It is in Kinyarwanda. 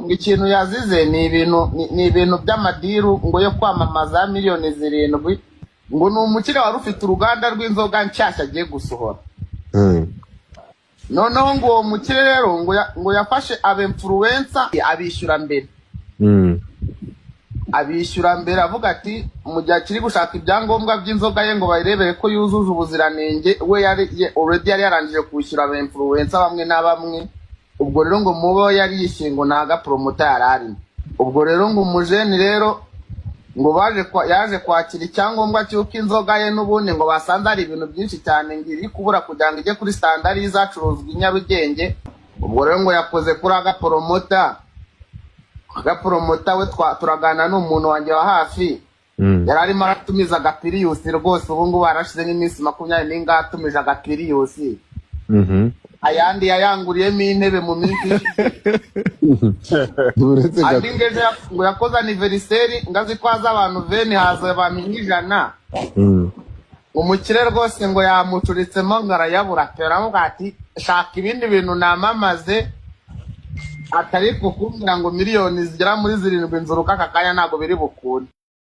ngo ikintu yazize ni ibintu by'amadeal ngo yo kwamamaza miliyoni 7. Ngo ni umukire wari ufite uruganda rw'inzoga nshyashya agiye gusohora. Noneho ngo uwo mukire rero ngo yafashe aba influencer abishyura mbere. Abishyura mbere, avuga ati mu gihe akiri gushaka ibyangombwa by'inzoga ye ngo bayirebere ko yujuje ubuziranenge, we yari already yari yarangije kwishyura aba influencer bamwe na bamwe. Ubwo rero ngo mubo yari yishyuye ngo ni agapromoter yari arimo. Ubwo rero ngo umujeni rero ngo yaje kwakira icyangombwa cy'uko inzoga ye n'ubundi ngo basanze hari ibintu byinshi cyane ngo iri kubura kugira ngo ijye kuri standard izacuruzwa i Nyarugenge. Ubwo rero ngo yakoze kuri agapromoter. Agapromoter we turaganira, ni umuntu wanjye wa hafi. Yari arimo aratumiza agaPrius rwose. Ubu ngubu harashize nk'iminsi 20 n'ingahe atumije agaPrius. Ayandi yayanguriyemo intebe mu minsi ishize. Uretse Andi gato. ngo ejo ngo yakoze anniversaire, ngo azi ko haza abantu 20, haza abantu nk'ijana. Umukire rwose ngo yamucuritsemo ngo arayabura pe. Aravuga ati shaka ibindi bintu namamaze, atari kukumbwira ngo miliyoni zigera muri 7 nzuruka aka kanya ntabwo biri bukunde.